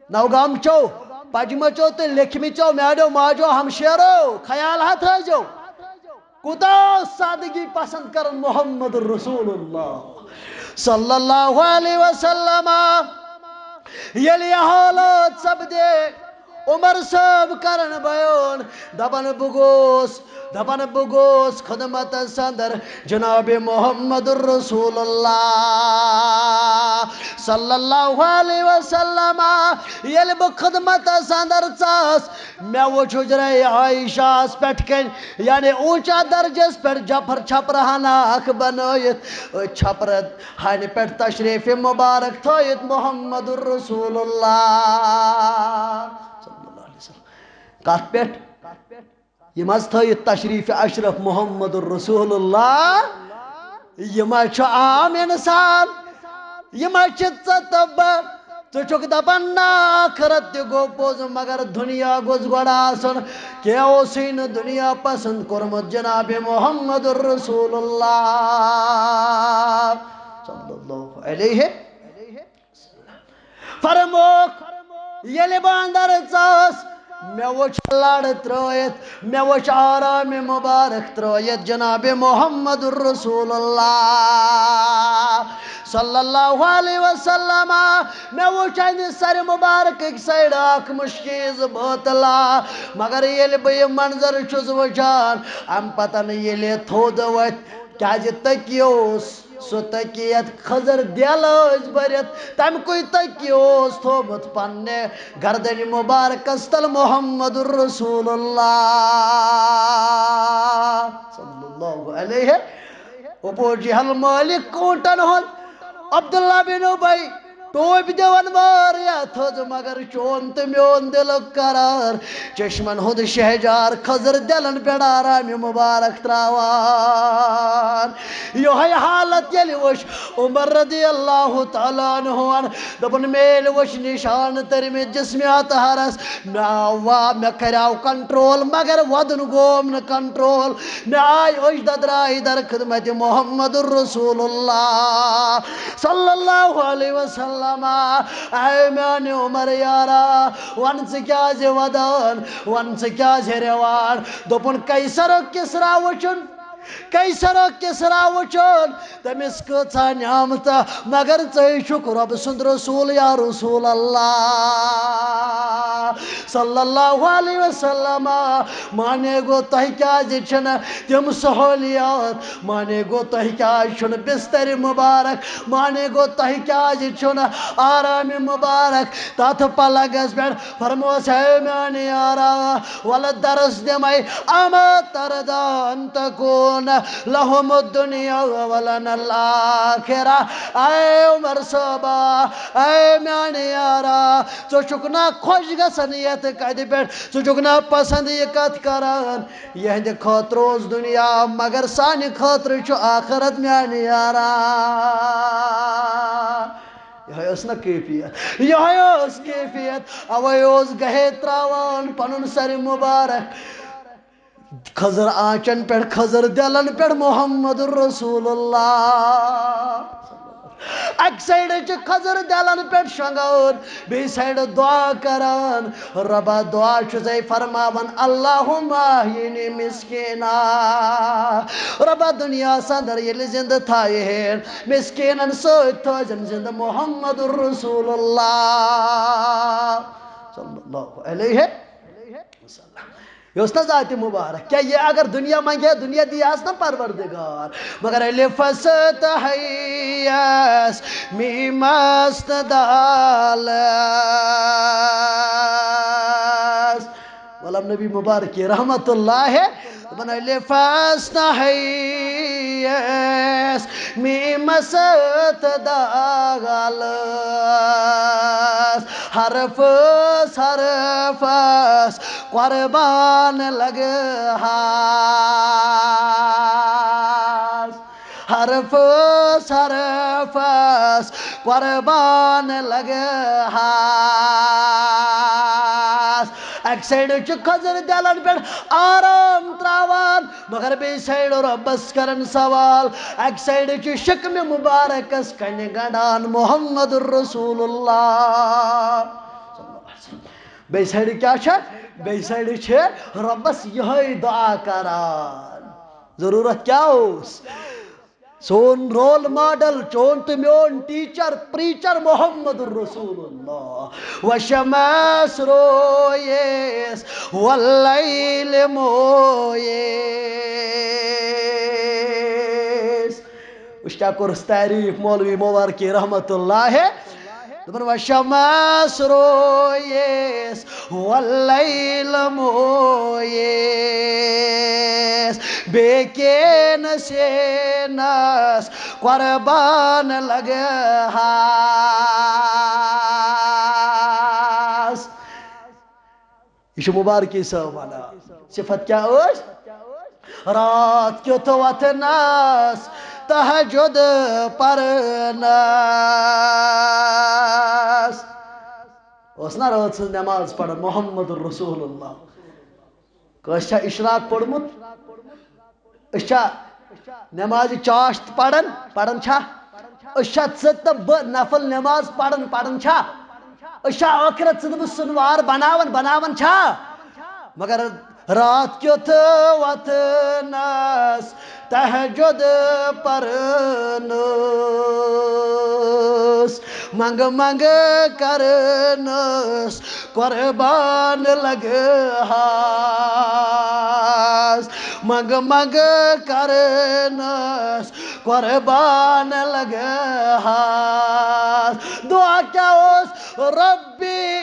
نوگام چو، پجمہ چو تہٕ لیکھمہِ چو، میانیو ماجو ہمشیرو، خیال ہا تھٲیزیو۔ کوٗتاہ اوس سادگی پسند کران محمد رسول اللہ صلی اللہ علیہ وسلم۔ ییٚلہِ یہِ حالات سپدے، عمر صٲب کرن بیان، دپان، بہٕ گوس، دپان، بہٕ گوس خدمتس اندر جناب محمد رسول اللہ صلی اللہ علیہ وسلم۔ ییٚلہِ بہٕ خدمتس اندر ژاس، مےٚ وُچھ حجرے عائشہس پٮ۪ٹھ کنہِ، یعنی اوٗنچا درجس پٮ۪ٹھ جفر چھپرٕ ہنا اکھ بنٲیِتھ، أتھۍ چھپرٕ ہنہِ پٮ۪ٹھ تشریف مبارک تھٲیِتھ محمد رسول اللہ صلی اللہ علیہ وسلم۔ کتھ پٮ۪ٹھ؟ یِم حظ تھٲیِتھ تشریف اشرف محمد رسول اللہ۔ یِم حظ چھُ عام انسان۔ یِم حظ چھِ ژٕ تہٕ بہٕ۔ ژٕ چھُکھ دپان نہ، آخرت تہِ گوٚو پوٚز، مگر دُنیا گوٚژھ گۄڈٕ آسُن۔ کینٛہہ اوسُے نہٕ دُنیا پسند کوٚرمُت جناب محمد رسول اللہ صلی اللہ علیہ۔ فرموکھ، ییٚلہِ بہٕ اندر ژاس، مےٚ وُچھ لڑ ترٲیِتھ، مےٚ وُچھ آرام مبارک ترٲیِتھ جناب محمد رسول اللہ صلی اللہ علیہ وسلم۔ مےٚ وُچھ اَنہِ سرِ مبارکٕکۍ سایڈٕ اکھ مُشکیٖز بٲتلا، مگر ییٚلہِ بہٕ یہِ منظر چھُس وٕچھان، اَمہِ پتن ییٚلہِ تھوٚد ؤتھۍ، کیازِ تٔکی اوس سُہ تٔکی یتھ خضر دیلہٕ ٲسۍ بٔرِتھ، تمہِ کُے تٔکی اوس تھوٚومُت پننہِ گردنہِ مبارکس تل محمد رسول اللہ صلی اللہ علیہ۔ ابو جہل مٲلِک کوٗنٛٹن ہُنٛد، عبداللہ بن ابی، ٹوپۍ دِوان واریاہ تھٔز، مگر چون تہٕ میون دِلُک قرار، چشمن ہُنٛد شہجار، خضر دِلن پٮ۪ٹھ آرامہِ مبارک تراوان۔ یِہوٚے حالت ییٚلہِ وٕچھ عمر رضی اللہ تعالیٰ عنہ ہن، دوٚپُن، مےٚ ییٚلہِ وٕچھ نشان تٔرمٕتۍ جسمِ اطہرس، مےٚ آو وا-، مےٚ کریاو کنٹرول، مگر وۄدُن گوم نہٕ کنٹرول۔ مےٚ آے أچھ ددرایہِ در خدمت محمد رسول اللہ صلی اللہ علیہ وسلم۔ اے میانہِ عمر یارا، ون ژٕ کیازِ ودان، ون ژٕ کیازِ رٮ۪وان؟ دوٚپُن، قیصر کسرا وٕچھُن، قیصر کسرا وٕچھُن، تٔمِس کۭژاہ نعمتہٕ، مگر ژٕے چھُکھ رۄب سُنٛد رسول یا رسول اللہ صلی اللہ علیہ وسلم۔ معنی گوٚو، تۄہہِ کیازِ چھِنہٕ تِم سہولیات؟ معنی گوٚو، تۄہہِ کیازِ چھُنہٕ بستر مبارک؟ معنی گوٚو، تۄہہِ کیازِ چھُنہٕ آرام مبارک تتھ پلگس پٮ۪ٹھ؟ فرموس، ہے میانہِ یارا، ولہٕ درس دِمے، اما ترضی ان تکون لہم الدنیا ولنا الآخرہ۔ اے عمر صٲبا، اے میانہِ یارا، ژٕ چھُکھ نا خۄش گژھان یتھ کتھِ پٮ۪ٹھ؟ ژٕ چھُکھ نا پسند یہِ کتھ کران؟ یِہنٛدِ خٲطرٕ اوس دُنیا، مگر سانہِ خٲطرٕ چھُ آخرت، میانہِ یارا۔ یِہوٚے ٲس نا کیفیت، یِہوٚے ٲس کیفیت۔ اوے اوس گہے تراوان پنُن سرِ مبارک خضر آنچن پٮ۪ٹھ، خضر دِلن پٮ۪ٹھ محمد رسول اللہ۔ اکہِ سایڈٕ چھِ خضر دِلن پٮ۪ٹھ شۄنٛگان، بیٚیہِ سایڈٕ دعا کران۔ رۄبا، دعا چھُسے فرماوان، اللہم احینی مسکینا۔ رۄبا، دُنیاہس اندر ییٚلہِ زندٕ تھایہِ ہے، مسکیٖنن سۭتۍ تھٲوزٮ۪م زندٕ محمد رسول اللہ صلی اللہ علیہ وسلم۔ یہِ اوس نہ ذاتِ مبارک؟ کیٛاہ یہِ اگر دُنیا منٛگہِ ہے، دُنیا دِیہِ ہس نہ پروردگار؟ مگر الفس تہٕ ہیس، میٖمس تہٕ دالس۔ غلام نبی مبارکی رحمت اللہ ہے، دپان الفس تہٕ ہیس، میٖمس تہٕ دالس، حرفس حرفس قربان لگہٕ ہس۔ حرفس حرفس قربان لگہٕ ہس۔ اکہِ سایڈٕ چھُ خضر دِلن پٮ۪ٹھ آرام تراوان، مگر بیٚیہِ سایڈٕ رۄبس کران سوال۔ اکہِ سایڈٕ چھُ شکمہِ مبارکس کنہِ گنڈان محمد رسول اللہ۔ بیٚیہِ سایڈٕ کیٛاہ چھےٚ؟ بیٚیہِ سایڈٕ چھِ رۄبس یِہوٚے دعا کران۔ ضروٗرت کیٛاہ اوس؟ سون رول ماڈل، چون تہٕ میون ٹیچر، پریچر محمد رسول اللہ۔ وشمس رویس، واللیل مویس۔ وٕچھ کیٛاہ کوٚرُس تعریٖف مولوی مبارکی رحمت اللہ۔ دپان، وشمس رویس، واللیل مویس، بیکین سینس قربان لگہٕ ہس۔ یہِ چھُ مُبارکی صٲب وَنان۔ صفت کیٛاہ ٲس؟ راتھ کیُتھ وۄتھنَس تہجد پرنَس۔ اوس نا رٲژ ہٕنٛز نٮ۪ماز پران محمد رسول اللہ؟ کٲنٛسہِ چھا اشراق پوٚرمُت؟ أسۍ چھا نمازِ چاشت پران؟ پران چھا؟ أسۍ چھا ژٕ تہٕ بہٕ نفل نماز پران؟ پران چھا؟ أسۍ چھا ٲخرت ژٕ تہٕ بہٕ سُنوار بناوان؟ بناوان چھا؟ مگر راتھ کیُتھ وۄتھنَس تہجد پرنَس، منٛگہٕ منٛگہٕ کرنَس قربان لگہٕ ہاس، منٛگہٕ منٛگہٕ کرنَس قربان لگہٕ ہاس۔ دعا کیٛاہ اوس؟ ربی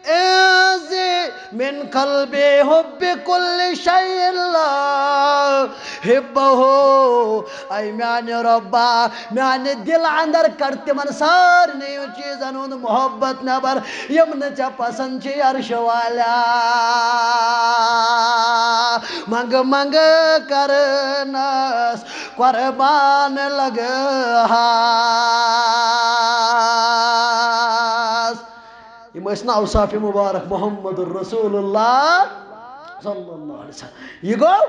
انزع من قلبی حب کل شیء لا حبہ۔ اے میانہِ رۄبا، میانہِ دِلہٕ اندر کڑ تِمن سارنٕے چیٖزن ہُنٛد محبت نٮ۪بر، یِم نہٕ ژےٚ پسند چھِ، عرشہٕ والیا۔ منٛگہٕ منٛگہٕ کرنَس قربان لگہٕ ہاس۔ یِم ٲسۍ نہٕ اوصاف مُبارک محمد رسول اللہ صلی اللہ علیہ وسلم۔ یہِ گوٚو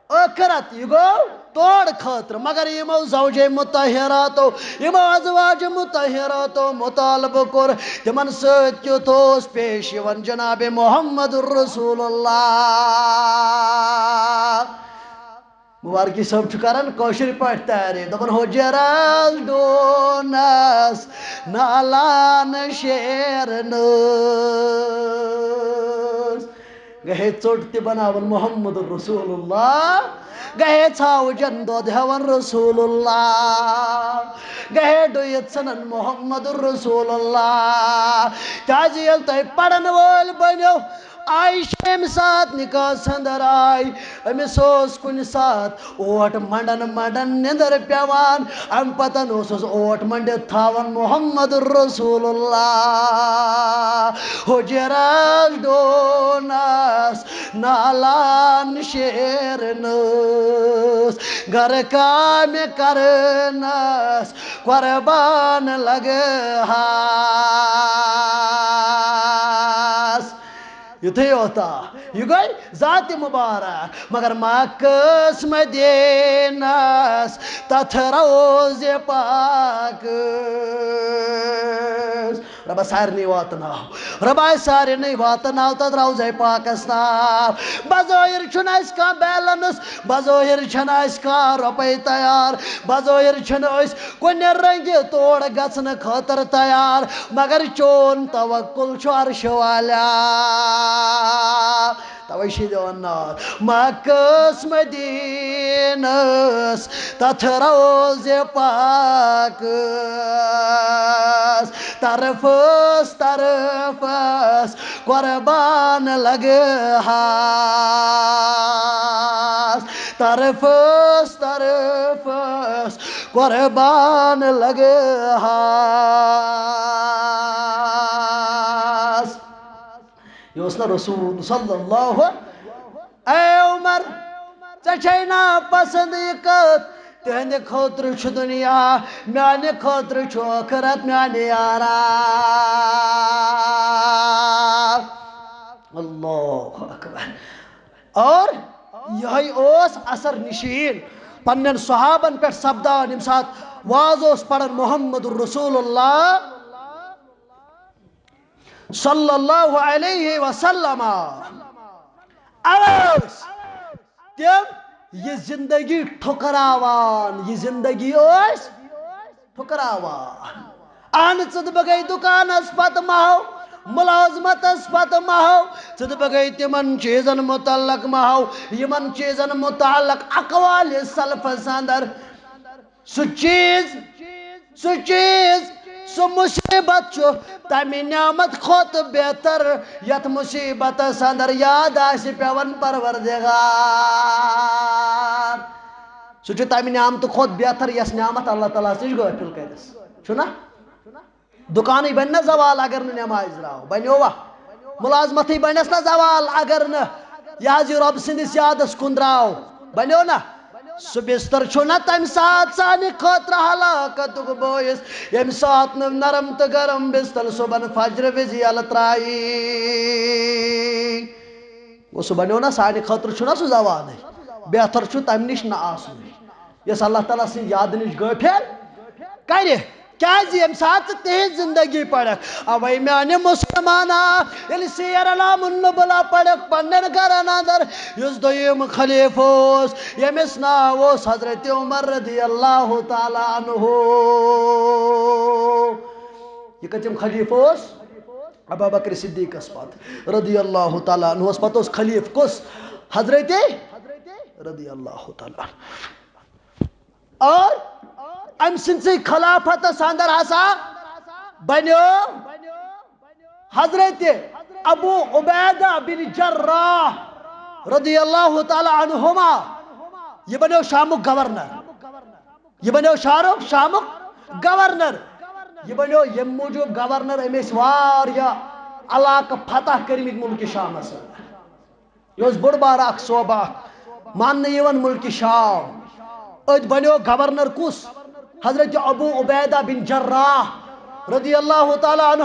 ٲخرت، یہِ گوٚو تور خٲطرٕ۔ مگر یِمو زوجے مطہراتو، یِمو ازواج مطہراتو مطالبہٕ کوٚر، تِمن سۭتۍ کیُتھ اوس پیش یِوان جناب محمد رسول اللہ؟ مُبارکی صٲب چھُ کران کٲشِر پٲٹھۍ تعریٖف، دَپان، "حُجرس ڈوٗنس نالان شیرنس۔" گٔے ہے ژوٚٹ تہِ بناوان محمد رسول اللہ، گٔے ہے ژھاوجن دۄد ہٮ۪وان رسول اللہ، گٔے ہے ڈُیِتھ ژھٕنان محمد رسول اللہ۔ کیازِ ییٚلہِ تُہۍ پرن وٲلۍ بٔنِو، عائشہ ییٚمہِ ساتہٕ نکاحس اندر آے، أمِس اوس کُنہِ ساتہٕ اوٹ منڈن منڈن نِندٕر پٮ۪وان، امہِ پتن اوسُس اوٹ منڈِتھ تھاوان محمد رسول اللہ۔ حُجرس ڈوٗنس نالان شیرنس، گرٕ کامہِ کرنس قربان لگہٕ ہاس۔ یُتھُے یوتا، یہِ گوٚو ذات مُبارک، مگر مکس مدینس تتھ روزِ پاکس۔ رۄبا سارنٕے واتناو، رۄبا سارنٕے واتناو تتھ روزے پاکس تام۔ بظٲہر چھُنہٕ اَسہِ کانٛہہ بیلنس، بظٲہر چھنہٕ اَسہِ کانٛہہ رۄپے تیار، بظٲہر چھِنہٕ أسۍ کُنہِ رنگہِ تور گژھنہٕ خٲطرٕ تیار، مگر چون توکل چھُ عرشہٕ والیا۔ توے چھِ دِوان ناد مکس مدینس تتھ روزِ پاکس، طرفس طرفس قربان لگہٕ ہاس، طرفس طرفس قربان لگہٕ ہاس۔ یہِ اوس نہ رسول صلی اللہ۔ اے عمر، ژےٚ چھے نا پسند یہِ کتھ؟ تِہنٛدِ خٲطرٕ چھُ دُنیا، میانہِ خٲطرٕ چھُ ٲخرت، میانہِ یارا۔ اللہ اکبر۔ اور یہے اوس اثر نشین پننٮ۪ن صحابن پٮ۪ٹھ سپدان، ییٚمہِ ساتہٕ واز اوس پران محمد رسول اللہ صلی اللہ علیہ وسلم۔ اوس تِم یہِ زندگی ٹھُکراوان، یہِ زندگی ٲسۍ ٹھُکراوان۔ اہن، ژٕ تہٕ بہٕ گٔے دُکانس پتہٕ مہو، مُلازمتس پتہٕ مہو، ژٕ تہٕ بہٕ گٔے تِمن چیٖزن متعلق مہو، یِمن چیٖزن متعلق اقوالِ سلفس اندر سُہ چیٖز، سُہ چیٖز، سُہ مصیبت چھُ تمہِ نعمت کھۄتہٕ بہتر، یتھ مصیبتس اندر یاد آسہِ پٮ۪وان پروردگار۔ سُہ چھُ تمہِ نعمتہٕ کھۄتہٕ بہتر، یۄس نعمت اللہ تعالیٰ ہس نِش غٲفل کرٮ۪س۔ چھُنہ؟ دُکانٕے بنہِ نہ زوال اگر نہٕ نٮ۪مازِ درٛاو، بنیووا؟ ملازمتھٕے بنٮ۪س نہ زوال، اگر نہٕ یہِ حظ یہِ رۄب سٕنٛدِس یادس کُن درٛاو، بنیو نہ؟ سُہ بستر چھُ نہ تمہِ ساتہٕ سانہِ خٲطرٕ ہلاکتُک بٲعث، ییٚمہِ ساتہٕ نہٕ نرم تہٕ گرم بستر صُبحن فجرِ وِزِ یلہٕ ترٛایی۔ گوٚو، سُہ بنیو نہ سانہِ خٲطرٕ، چھُ نہ سُہ زوالٕے۔ بہتر چھُ تمہِ نِش نہ آسُن، یۄس اللہ تعالیٰ سٕنٛدِ یادٕ نِش غٲفِل کرِ۔ کیازِ؟ ییٚمہِ ساتہٕ ژٕ تِہنٛز زندگی پرکھ، اوے میانہِ مسلمانا، ییٚلہِ سیر اعلام النبلا پرکھ پننٮ۪ن گرن اندر، یُس دوٚیِم خلیفہٕ اوس، ییٚمِس ناو اوس حضرت عمر رضی اللہ تعالیٰ عنہ۔ یہِ کٔژِم خلیفہٕ اوس؟ ابا بکر صدیقس پتہٕ رضی اللہ تعالیٰ عنہس پتہٕ اوس خلیفہٕ کُس؟ حضرت رضی اللہ تعالیٰ عنہ۔ اور أمۍ سٕنٛدسٕے خلافتس اندر ہسا بنیو حضرت ابو عبیدہ بن جراح رضی اللہ تعالیٰ عنہما۔ یہِ بنیو شامُک گورنر۔ یہِ بنیو شارُک، شامُک گورنر۔ یہِ بنیو ییٚمہِ موٗجوٗب گورنر، أمۍ ٲسۍ واریاہ علاقہٕ فتح کٔرمٕتۍ مُلکہِ شامس اندر۔ یہِ اوس بوٚڑ بارٕ اکھ صوبہٕ اکھ، ماننہٕ یِوان مُلکہِ شام۔ أتۍ بنیو گورنر کُس؟ حضرت ابو عبیدہ بن جراح رضی اللہ تعالیٰ عنہ۔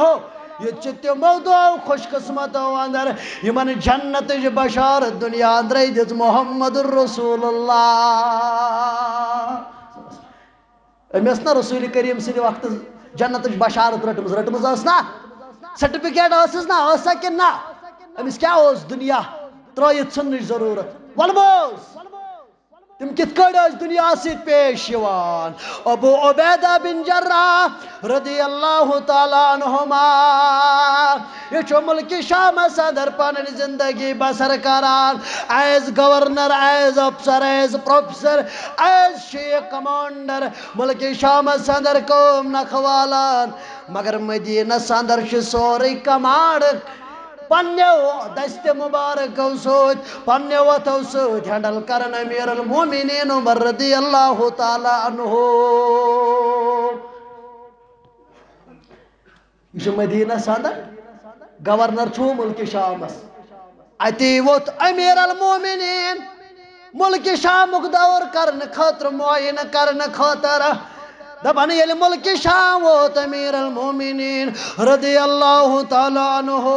یہِ چھُ تِمو دۄہو خوش قسمتو اندر، یِمن جنتٕچ بشارت دُنیا اندرے دِژ محمد رسول اللہ۔ أمۍ ٲس نہ رسول کریم سٕنٛدِ وقتہٕ جنتٕچ بشارت رٔٹمٕژ؟ رٔٹمٕژ ٲس نہ؟ سرٹیفکیٹ ٲسٕس نہ؟ ٲس سا کِنہٕ نہ؟ أمِس کیٛاہ اوس دُنیا ترٲیِتھ ژھٕننٕچ ضروٗرت؟ وَلہٕ بوز۔ تِم کِتھ کٲٹھۍ ٲسۍ دُنیا سۭتۍ پیش یِوان؟ ابو عبیدہ بن جراح رضی اللہ تعالیٰ عنہما، یہِ چھُ مُلکہِ شامس اندر پنٕنۍ زندگی بسر کران، ایز گورنر، ایز افسر، ایز پروفیسر، ایز شیخ کمانڈر، مُلکہِ شامس اندر کٲم نکھٕ والان، مگر مدینس اندر چھُ سورُے کمانڈ پننیو دستِ مبارکو سۭتۍ، پننیو اتھو سۭتۍ ہینڈل کران امیر المومنین عمر رضی اللہ تعالیٰ عنہ۔ یہِ چھُ مدینس اندر گورنر چھُ مُلکہِ شامس۔ اتی ووٚتھ امیر المومنین مُلکہِ شامُک دور کرنہٕ خٲطرٕ، معاینہٕ کرنہٕ خٲطرٕ۔ دپان، ییٚلہِ مُلکہِ شام ووت امیر المومنین رضی اللہ تعالیٰ عنہ،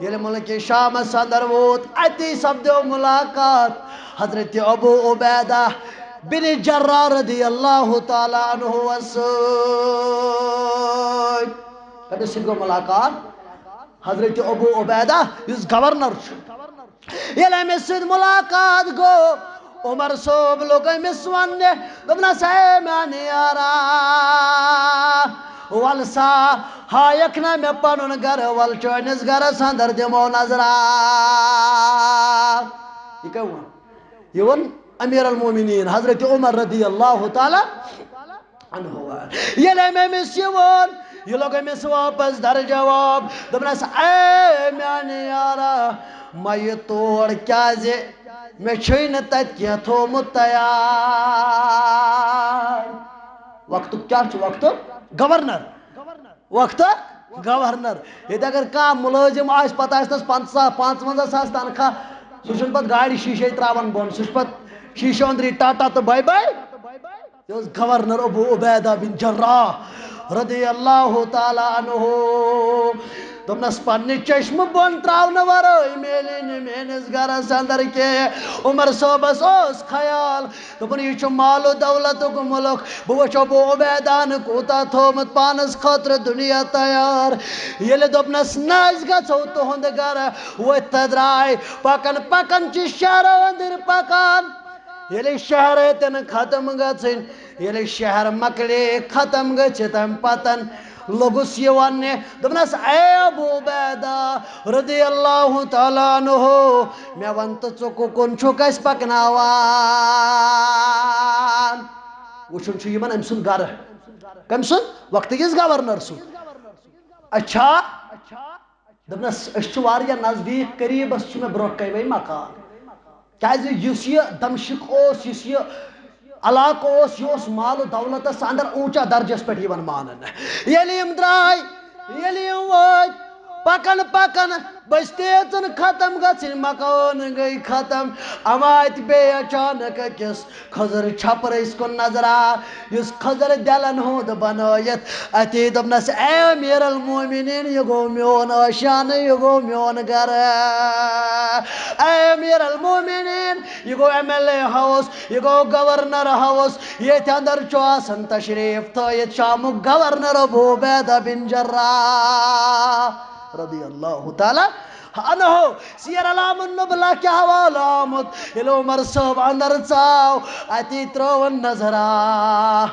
ییٚلہِ مُلکہِ شامس اندر ووت، اتی سپدیو ملاقات حضرت ابو عبیدہ بن جراح رضی اللہ تعالیٰ عنہ سۭتۍ۔ کٔمِس سۭتۍ گوٚو ملاقات؟ حضرت ابو عبیدہ، یُس گورنر چھُ۔ ییٚلہِ أمِس سۭتۍ مُلاقات گوٚو، عمر صٲب لوٚگ أمِس وننہِ، دوٚپنس، "اے میانہِ یارا، ول سا، ہایکھ نہ مےٚ پنُن گرٕ، ول چٲنِس گرس اندر دِمو نظرا۔" یہِ کیٛاہ ووٚن؟ یہِ ووٚن امیر المومنین حضرت عمر رضی اللہ تعالیٰ عنہ۔ ییٚلہِ أمۍ أمِس یہِ ووٚن، یہِ لوٚگ أمِس واپس در جواب، دوٚپنس، "اے میانہِ یارا، مہ یہِ تور، کیازِ مےٚ چھُے نہٕ تتہِ کینٛہہ تھوٚومُت تیار۔" وقتُک کیٛاہ چھُ؟ وقتُک گورنر۔ وقتہٕ گورنر۔ ییٚتہِ اگر کانٛہہ مُلٲزِم آسہِ، پتہٕ آسہِ تس پنٛژاہ، پانٛژوَنٛزاہ ساس تنخواہ، سُہ چھُنہٕ پتہٕ گاڑِ شیٖشے ترٛاوان بۄن، سُہ چھُ پتہٕ شیٖشو أنٛدری ٹاٹا تہٕ باے باے۔ یہِ اوس گورنر ابو عبیدہ بن جراح رضی اللہ تعالیٰ عنہ۔ دوٚپنس، "پننہِ چشمہٕ بۄن ترٛاونہٕ ورٲے میلہِ نہٕ میٲنِس گرس اندر کینٛہہ۔" عمر صٲبس اوس خیال، دوٚپُن، "یہِ چھُ مال و دولتُک مُلک، بہٕ وٕچھو ابو عبیدہن کوٗتاہ تھوٚومُت پانس خٲطرٕ دُنیا تیار۔" ییٚلہِ دوٚپنس، "نہ، أسۍ گژھو تُہُنٛد گرٕ"، ؤتھۍ تہٕ درٛاے۔ پکان پکان چھِ شہرو أنٛدٕرۍ پکان۔ ییٚلہِ شہر ہیٚتن ختم گژھٕنۍ، ییٚلہِ شہر مۄکلے ختم گٔژھِتھ، تمہِ پتن لوٚگُس یہِ وننہِ، دوٚپنس، "اے ابو عبیدہ رضی اللہ تعالیٰ عنہ، مےٚ ون تہٕ، ژٕ کُکُن چھُکھ اسہِ پکناوان؟" وٕچھُن چھُ یِمن أمۍ سُنٛد گرٕ۔ کٔمۍ سُنٛد؟ وقتہٕ کِس گورنر سُنٛد۔ اچھا، دوٚپنس، "أسۍ چھِ واریاہ نزدیٖک، قریٖبس چھُ مےٚ برونٛہہ کنہِ وۄنۍ مکان۔" کیازِ یُس یہِ دمشق اوس، یُس یہِ علاقہٕ اوس، یہِ اوس مال و دولتس اندر اونچا درجس پٮ۪ٹھ یِوان ماننہٕ۔ ییٚلہِ یِم درٛاے، ییٚلہِ یِم وٲتۍ، پکان پکان بستی ژن ختم گژھٕنۍ، مکان گٔے ختم۔ اما اتہِ بیٚیہِ اچانک أکِس کھٔزٕر چھپرٕ أسۍ کُن نظرا، یُس کھٔزٕر دٮ۪لن ہُنٛد بنٲیِتھ اتی دوٚپنس، "اے امیر المومنین، یہِ گوٚو میون آشیانہٕ، یہِ گوٚو میون گرٕ۔ اے امیر المومنین، یہِ گوٚو ایم ایل اے ہاؤس، یہِ گوٚو گورنر ہاؤس، ییٚتہِ اندر چھُ آسان تشریف تھٲیِتھ شامُک گورنر ابو عبیدہ بن جراح رضی اللہ تعالیٰ عنہ۔ سیر علام النبلہ کہِ حوالہٕ آمُت، ییٚلہِ عمر صٲب اندر ژاو، اتی ترٲوٕن نظرا۔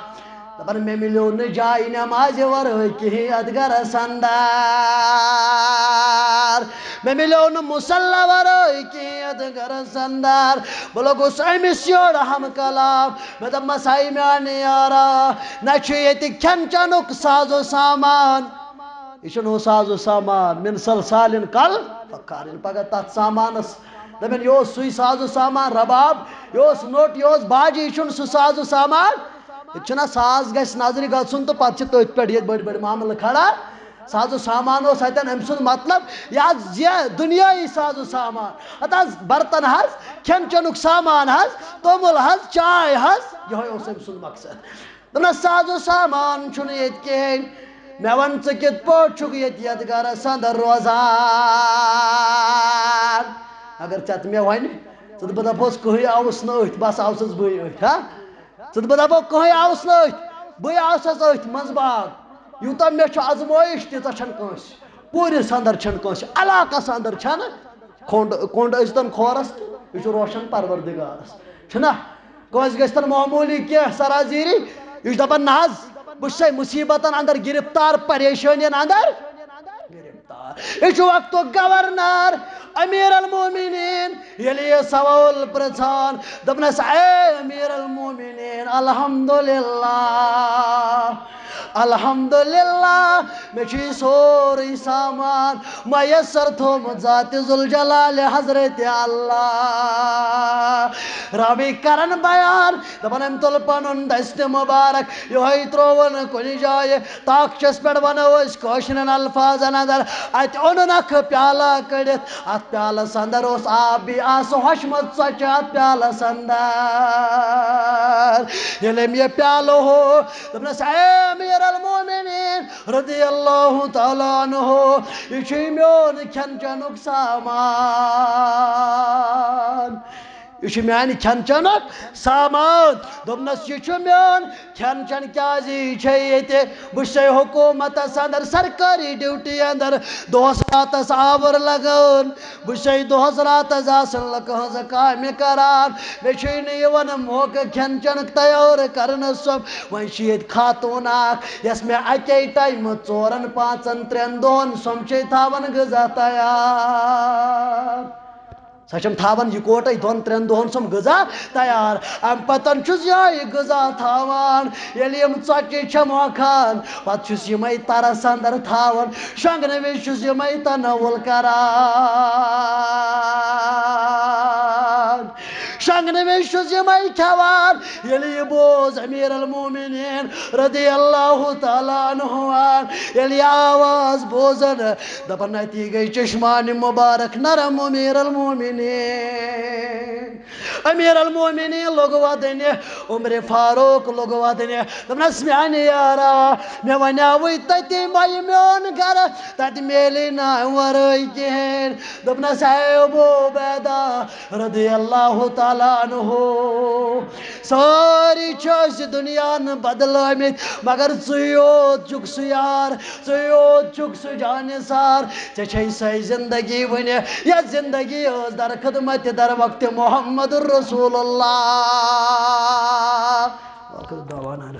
دپان، "مےٚ مِلیو نہٕ جاے نمازِ ورٲے کِہیٖنۍ یتھ گرس اندر، مےٚ مِلیو نہٕ مُصلی ورٲے کِہیٖنۍ یتھ گرس اندر۔" بہٕ لوٚگُس أمِس یورٕ ہم کلام، مےٚ دوٚپمس، "ہے میانہِ یارا، نہ چھُ ییٚتہِ کھٮ۪ن چٮ۪نُک ساز و سامان۔" یہِ چھُنہٕ ہُہ ساز و سامان، من صلصال کل فخار۔ ییٚلہِ پگاہ تتھ سامانس دپن، یہِ اوس سُے ساز و سامان، رباب، یہِ اوس نوٚٹ، یہِ اوس باجہِ، یہِ چھُنہٕ سُہ ساز و سامان۔ ییٚتہِ چھُنہ ساز گژھِ نظرِ گژھُن تہٕ پتہٕ چھِ تٔتھۍ پٮ۪ٹھ ییٚتہِ بٔڑۍ بٔڑۍ معاملہٕ کھڑا۔ ساز و سامان اوس اتٮ۪ن أمۍ سُنٛد مطلب، یہِ حظ یہِ دُنیٲیی ساز و سامان۔ اتھ حظ برتن حظ، کھٮ۪ن چٮ۪نُک سامان حظ، توٚمُل حظ، چاے حظ، یِہوٚے اوس أمۍ سُنٛد مقصد۔ دوٚپنَس، "ساز و سامان چھُنہٕ ییٚتہِ کِہیٖنۍ۔ مےٚ وَن، ژٕ کِتھ پٲٹھۍ چھُکھ ییٚتہِ یَتھ گَرَس اَندَر روزان؟ اگر ژےٚ تہٕ مےٚ وَنہِ، ژٕ تہٕ بہٕ دَپہوس، کٕہٕنۍ آوُس نہٕ أتھۍ، بَس آوسَس بٕے أتھۍ، ہا؟ ژٕ تہٕ بہٕ دَپو، کٕہٕنۍ آوُس نہٕ أتھۍ، بٕے آوسَس أتھۍ منٛز باغ۔ یوٗتاہ مےٚ چھُ آزمٲیِش، تیٖژاہ چھَنہٕ کٲنٛسہِ۔ پوٗرِس اَندَر چھَنہٕ کٲنٛسہِ، علاقَس اَندَر چھَنہٕ کھۄنٛڈ، کۄنٛڈ ٲسۍتَن کھورَس تہٕ یہِ چھُ روشَن پَروَردِگارَس۔ چھُنہ؟ کٲنٛسہِ گژھِ تن معموٗلی کینٛہہ سرازیٖری، یہِ چھُ دَپان، نہ حظ، بہٕ چھُسَے مُصیٖبتن اندر گِرفتار، پریشٲنین اندر گِرفتار۔ یہِ چھُ وقتُک گورنر، امیر المومنین۔ ییٚلہِ یہِ سوال پرژھان، دوٚپنَس، اے امیر المومنین، الحمدللہ، الحمدللہ، مےٚ چھُ یہِ سورُے سامان میسر تھوٚومُت ذاتِ ذوالجلالِ حضرت اللہ۔ راوی کرن بیان، دپان، أمۍ تُل پنُن دستِ مبارک، یِہوٚے ترٛووُن کُنہِ جایہِ۔ تاکچس پٮ۪ٹھ ونو أسۍ کٲشرٮ۪ن الفاظن اندر، اتہِ اوٚنُن اکھ پیالہ کٔڑِتھ۔ اتھ پیالس اندر اوس آب، بیٚیہِ آسہٕ ہۄچھمژ ژۄچہِ اتھ پیالس اندر۔ ییٚلہِ أمۍ یہِ پیالہٕ ہو، دوٚپنس، اے امیر المومنین، رضی اللہ تعالیٰ عنہ، یہِ چھُے میون کھٮ۪ن چٮ۪نُک سامان، یہِ چھُ میانہِ کھٮ۪ن چٮ۪نُک سامان۔ دوٚپنس، یہِ چھُ میون کھٮ۪ن چٮ۪ن، کیازِ یہِ چھے ییٚتہِ، بہٕ چھُسے حکوٗمتس اندر، سرکٲری ڈیوٹی اندر، دۄہس راتس آوُر لگان۔ بہٕ چھُسے دۄہس راتس آسان لُکہٕ ہٕنٛزٕ کامہِ کران۔ مےٚ چھُے نہٕ یِوان موقعہٕ کھٮ۪ن چٮ۪نُک تیار کرنس۔ سۄ وۄنۍ چھِ ییٚتہِ خاتوٗن اکھ، یۄس مےٚ اکے ٹایمہٕ ژورن پانٛژن ترٛٮ۪ن دۄہن سۄمچے تھاوان غذا تیار۔ سۄ چھم تھاوان یِکوٹے دۄن ترٛٮ۪ن دۄہن سۄم غذا تیار۔ امہِ پتن چھُس یِہوٚے غذا تھاوان۔ ییٚلہِ یِم ژۄچہِ چھم ہۄکھان، پتہٕ چھُس یِمے ترس اندر تھاوان۔ شۄنٛگنہٕ وِزِ چھُس یِمے تناول کران۔ شۄنٛگنہٕ وِزِ چھُس یِمے کھٮ۪وان۔ ییٚلہِ یہِ بوز امیر المومنین رضی اللہ تعالیٰ عنہ، ییٚلہِ یہِ آواز بوزن، دپان، اتی گٔے چشمانِ مبارک نرم امیر المومنین۔ امیر المومنین لوٚگ ودنہِ، عمر فاروق لوٚگ ودنہِ۔ دوٚپنس، میانہِ یارا، مےٚ ونیاوٕے تتی، مہ یہِ میون گرٕ، تتہِ میلے نہٕ امہِ ورٲے کِہیٖنۍ۔ دوٚپنس، اے ابو عبیدہ رضی اللہ تعالیٰ عنہ، سٲری چھِ أسۍ دُنیاہن بدلٲومٕتۍ، مگر ژٕے یوت چھُکھ سُہ یار، ژٕے یوت چھُکھ سُہ جانثار۔ ژےٚ چھے سۄے زندگی وُنہِ، یۄس زندگی ٲس در خدمت در وقت محمد رسول اللہ۔ وآخر دعوانا